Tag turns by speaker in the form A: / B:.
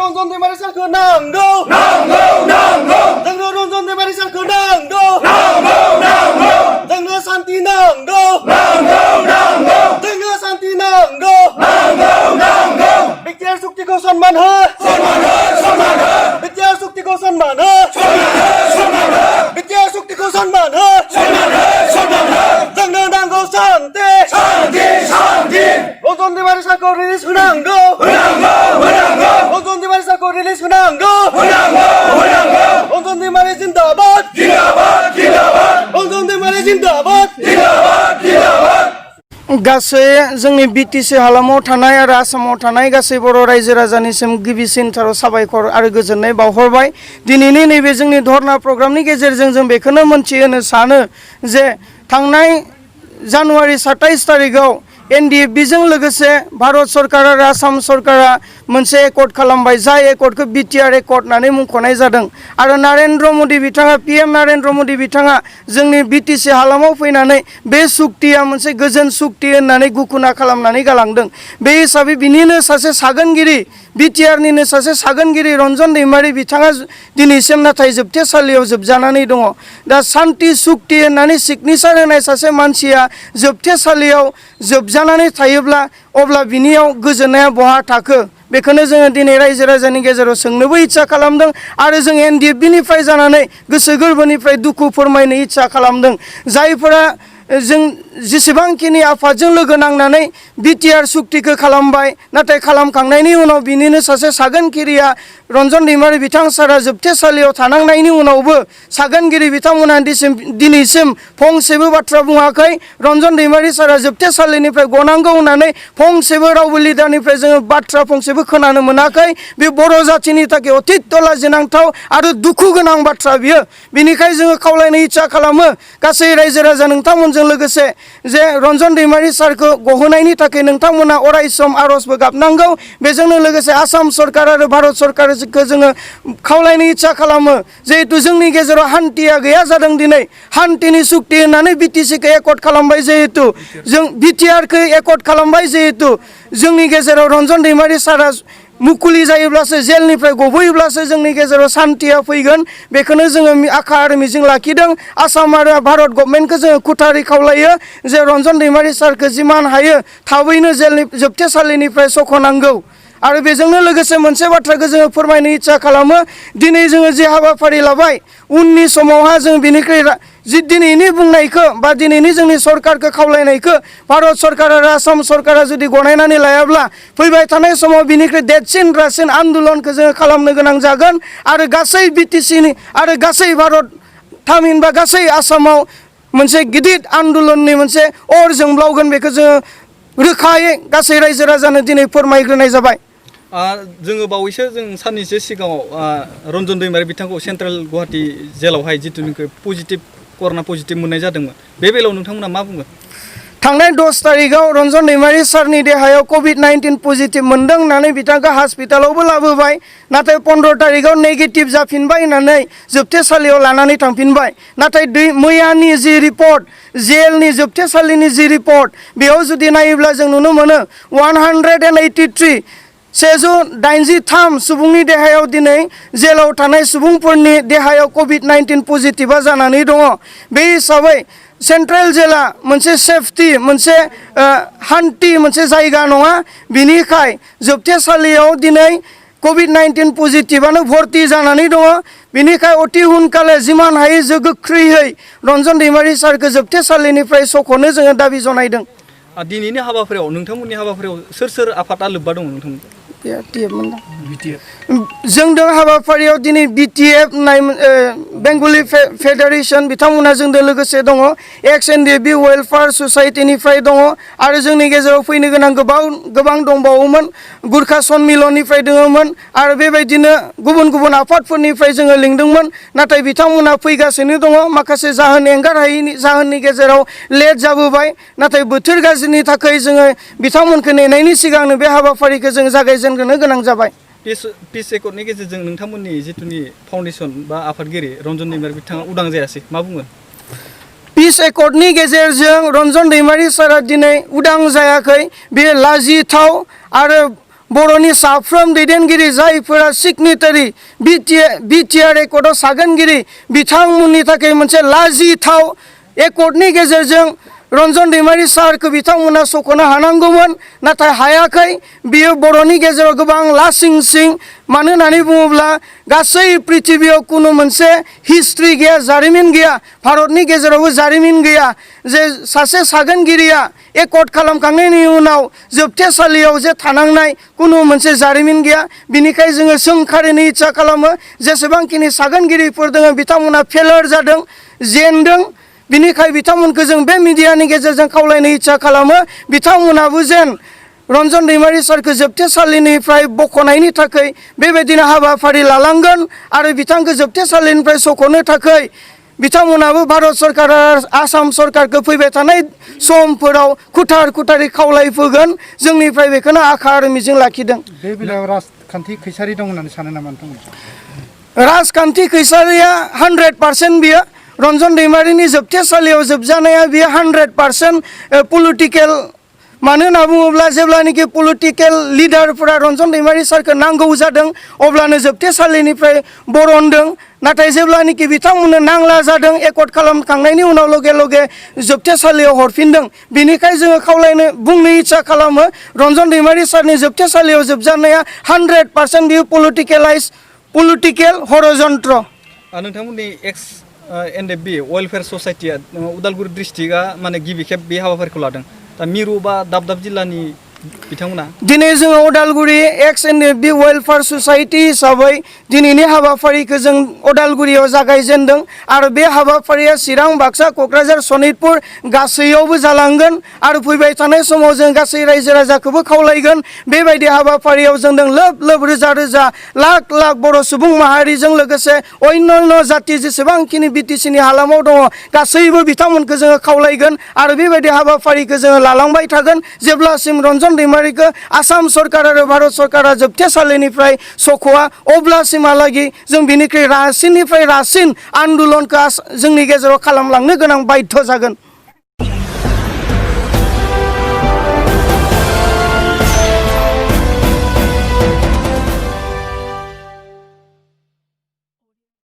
A: रंजन दैमारि सारखौ नांगौ जोंनो रंजन दैमारि सारखौ नांगौ जोंनो शान्ति नांगौ जोंनो शान्ति नांगौ बिटिआर चुक्तिखौ सन्मान हो बिटिआर चुक्तिखौ सन्मान हो बिटिआर चुक्तिखौ सन्मान हो जोंनो नांगौ शान्ति रंजन दैमारि सारखौ रिलिज होनांगौ रंजन दैमारि सारखौ रिलिज होनांगौ रंजन दैमारि जिन्दाबाद रंजन दैमारि जिन्दाबाद
B: गासै जोंनि बिटिसि हालामाव थानाय आरो आसामाव थानाय गासै बर' रायजो राजानिसिम गिबिसिनथाराव साबायखर आरो गोजोननाय बावहरबाय। दिनैनि नैबे जोंनि धर्ना प्रग्रामनि गेजेरजों जों बेखौनो मोनथिहोनो सानो जे थांनाय जानुवारि 27 तारिखआव एनडिएफबिजों लोगोसे भारत सरकार आरो आसाम सरकारा मोनसे एकर्ड खालामबाय जाय एकर्डखौ बिटिआर एकर्ड होननानै मुंख'नाय जादों आरो नरेन्द्र मदि बिथाङा पिएम नरेन्द्र मदि बिथाङा जोंनि बिटिसि हालामाव फैनानै बे सुक्तिया मोनसे गोजोन सुक्ति होननानै घोषणा खालामनानै गालांदों। बे हिसाबै बिनिनो सासे सागोनगिरि बिटिआरनिनो सासे सागोनगिरि रंजन दैमारि बिथाङा दिनैसिम नाथाय जोबथेसालियाव जोबजानानै दङ। दा शान्ति सुक्ति होननानै सिगनेचार होनाय सासे मानसिया जोबथेसालियाव जोबजानानै थायोब्ला अब्ला बिनियाव गोजोननाया बहा थाखो बेखौनो जोङो दिनै रायजो राजानि गेजेराव सोंनोबो इच्छा खालामदों आरो जों एनडिएफबिनिफ्राय जानानै गोसो गोरबोनिफ्राय दुखु फोरमायनो इच्छा खालामदों। जायफोरा जों जेसेबांखिनि आफादजों लोगो नांनानै बिटिआर सुक्तिखौ खालामबाय नाथाय खालामखांनायनि उनाव बिनिनो सासे सागोनगिरिया रंजन दैमारि बिथां सारा जोबथेसालियाव थानांनायनि उनावबो सागोनगिरि बिथांमोना दिनैसिम फंसेबो बाथ्रा बुङाखै। रंजन दैमारि सारा जोबथेसालिनिफ्राय गनांगौ होननानै फंसेबो रावबो लिडारनिफ्राय जोङो बाथ्रा फंसेबो खोनानो मोनाखै। बे बर' जाथिनि थाखाय अतित लाजिनांथाव आरो दुखु गोनां बाथ्रा बियो। बिनिखाय जोङो खावलायनो इच्छा खालामो गासै रायजो राजा नोंथांमोनजों लोगोसे जे रंजन दैमारि सारखौ गहोनायनि थाखाय नोंथांमोना अराय सम आरजबो गाबनांगौ। बेजोंनो लोगोसे आसाम सरकार आरो भारत सरकारखौ जोङो खावलायनो इच्छा खालामो जिहेतु जोंनि गेजेराव हान्थिया गैया जादों। दिनै हान्थिनि सुक्ति होननानै बिटिसिखौ एकर्ड खालामबाय जिहेतु जों बिटिआरखौ एकर्ड खालामबाय जिहेतु जोंनि गेजेराव रंजन दैमारि सारा मुकुलि जायोब्लासो जेलनिफ्राय गबोयोब्लासो जोंनि गेजेराव शान्तिया फैगोन। बेखौनो जोङो आखा आरो मिजिं लाखिदों। आसाम आरो भारत गभर्नमेन्टखौ जोङो खुथारि खावलायो जे रंजन दैमारि सारखौ जिमान हायो थाबैनो जेलनि जोबथेसालिनिफ्राय सख'नांगौ। आरो बेजोंनो लोगोसे मोनसे बाथ्राखौ जोङो फोरमायनो इच्छा खालामो दिनै जोङो जे हाबाफारि लाबाय उननि समावहा जों बिनिख्रुइ दिनैनि बुंनायखौ बा दिनैनि जोंनि सरकारखौ खावलायनायखौ भारत सरकार आरो आसाम सरकारा जुदि गनायनानै लायाब्ला फैबाय थानाय समाव बिनिख्रुइ देरसिन रासिन आन्दोलनखौ जोङो खालामनो गोनां जागोन आरो गासै बिटिसिनि आरो गासै भारत थामहिनबा गासै आसामाव मोनसे गिदिर आन्दोलननि मोनसे अर जोंब्लावगोन बेखौ जोङो रोखायै गासै रायजो राजानो दिनै फोरमायग्रोनाय जाबाय।
C: जोङो बावैसो जों साननैसो सिगाङाव रंजन दैमारि बिथांखौ सेन्ट्रेल गुवाहाटी जेलावहाय जिथुनिखि कर'ना पजिटिभ मोननाय जादोंमोन बे बेलायाव नोंथांमोना मा बुंगोन?
B: थांनाय 10 तारिखआव रंजन दैमारि सारनि देहायाव COVID-19 पजिटिभ मोनदों होननानै बिथांखौ हस्पिटालावबो लाबोबाय नाथाय 15 तारिखआव नेगेटिभ जाफिनबाय होननानै जोबथेसालियाव लानानै थांफिनबाय। नाथाय मैयानि जि रिपर्ट जेलनि जोबथेसालिनि जि रिपर्ट बेयाव जुदि नायोब्ला जों नुनो मोनो 183 183 सुबुंनि देहायाव दिनै जेलाव थानाय सुबुंफोरनि देहायाव COVID-19 पजिटिभा जानानै दङ। बे हिसाबै सेन्ट्रेल जेला मोनसे सेफटि मोनसे हान्थि मोनसे जायगा नङा। बिनिखाय जोबथेसालियाव दिनै COVID-19 पजिटिभानो भर्ति जानानै दङ। बिनिखाय अति हुनकाले जिमान हायो जों गोख्रैयै रंजन दैमारि सारखौ जोबथेसालिनिफ्राय सख'नो जोङो दाबि जनायदों।
C: दिनैनि हाबाफारियाव नोंथांमोननि हाबाफारियाव सोर आफादा लोब्बा दङ नोंथांमोन?
B: जोंदों हाबाफारियाव दिनै बिटिएफ होननाय बेंगलि फेडारेसन बिथांमोना जोंदों लोगोसे दङ। एक्स एनडिएफबि वेलफेयार ससाइटिनिफ्राय दङ आरो जोंनि गेजेराव फैनो गोनां गोबां दंबावोमोन। गुरखा सन्मिलननिफ्राय दङमोन आरो बेबायदिनो गुबुन गुबुन आफादफोरनिफ्राय जोङो लिंदोंमोन नाथाय बिथांमोना फैगासिनो दङ। माखासे जाहोन एंगारहायैनि जाहोननि गेजेराव लेट जाबोबाय नाथाय बोथोर गाज्रिनि थाखाय जोङो बिथांमोनखौ नेनायनि सिगांनो बे हाबाफारिखौ जों जागायजेननो गोनां जाबाय।
C: पिस एकर्डनि गेजेरजों नोंथांमोननि जिथुनि फाउन्डेसन बा आफादगिरि रंजन दैमारि बिथाङा उदां जायासै मा बुङो?
B: पिस एकर्डनि गेजेरजों रंजन दैमारि सारा दिनै उदां जायाखै। बे लाजिथाव आरो बर'नि साफ्रोम दैदेनगिरि जायफोरा सिगनेटारि बिटिआर एकर्डआव सागानगिरि बिथांमोननि थाखाय मोनसे लाजिथाव एकर्डनि गेजेरजों रन्जन दैमारि सारखौ बिथांमोना सख'नो हानांगौमोन नाथाय हायाखै बियो बर'नि गेजेराव गोबां लासिंसिं मानो होननानै बुङोब्ला गासै पृथिबियाव कुनु मोनसे हिस्ट्रि गैया जारिमिन गैया भारतनि गेजेरावबो जारिमिन गैया जे सासे सागानगिरिया एकर्ड खालामखांनायनि उनाव जोबथेसालियाव जे थानांनाय कुनु मोनसे जारिमिन गैया बिनिखाय जोङो सोंखारिनो इच्छा खालामो जेसेबांखिनि सागानगिरिफोर दङ बिथांमोना फेलार जादों जेनदों बिनिखाय बिथांमोनखौ जों बे मिडियानि गेजेरजों खावलायनो इच्छा खालामो बिथांमोनाबो जेन रन्जन दैमारि सारखौ जोबथेसालिनिफ्राय बख'नायनि थाखाय बेबायदिनो हाबाफारि लालांगोन आरो बिथांखौ जोबथेसालिनिफ्राय सख'नो थाखाय बिथांमोनाबो भारत सरकार आसाम सरकारखौ फैबाय थानाय समफोराव खुथारै खावलायफोगोन जोंनिफ्राय बेखौनो आखा आरो मिजिं लाखिदों।
D: बे बेलायाव राजखान्थि खैसारि दं होननानै सानो नामा नोंथांमोन?
B: राजखान्थि खैसारिया 100% बियो रन्जन दैमारिनि जोबथेसालियाव जोबजानाया बियो 100% पलिटिकेल मानो होनना बुङोब्ला जेब्लानोखि पलिटिकेल लिडारफोरा रन्जन दैमारि सारखौ नांगौ जादों अब्लानो जोबथेसालिनिफ्राय बरनदों नाथाय जेब्लानोखि बिथांमोननो नांला जादों एकर्ड खालामखांनायनि उनाव लगे लगे जोबथेसालियाव हरफिनदों बिनिखाय जोङो खावलायनो बुंनो इच्छा खालामो रन्जन दैमारि सारनि जोबथेसालियाव जोबजानाया 100% बियो पलिटिकेल हरजन्त्र।
C: नोंथांमोननि एक्स NFB वेलफेयार ससाइटिया उदालगुरि डिस्ट्रिक्टआ माने गिबि खेब बे हाबाफारिखौ लादों दा मिरु बा दाब दाब जिल्लानि बिथांमोना
B: दिनै जोङो उदालगुरि एक्स NFB वेलफेयार ससाइटि हिसाबै दिनैनि हाबाफारिखौ जों उदालगुरियाव जागायजेनदों आरो बे हाबाफारिया चिरां बाक्सा क'क्राझार सनितपुर गासैयावबो जालांगोन आरो फैबाय थानाय समाव जों गासै रायजो राजाखौबो खावलायगोन बेबायदि हाबाफारियाव जोंदों लोब रोजा रोजा लाख लाख बर' सुबुं माहारिजों लोगोसे अन्यान्य जाति जेसेबांखिनि BTCनि हालामाव दङ गासैबो बिथांमोनखौ जोङो खावलायगोन आरो बेबायदि हाबाफारिखौ जोङो लालांबाय थागोन जेब्लासिम रन्जन दैमारिखौ आसाम सरकार आरो भारत सरकारा जोबथेसालिनिफ्राय सख'आ अब्लासिमहालागै जों बिनिख्रुइ रासिननिफ्राय रासिन आन्दलनखौ जोंनि गेजेराव खालामलांनो गोनां बाध्य जागोन।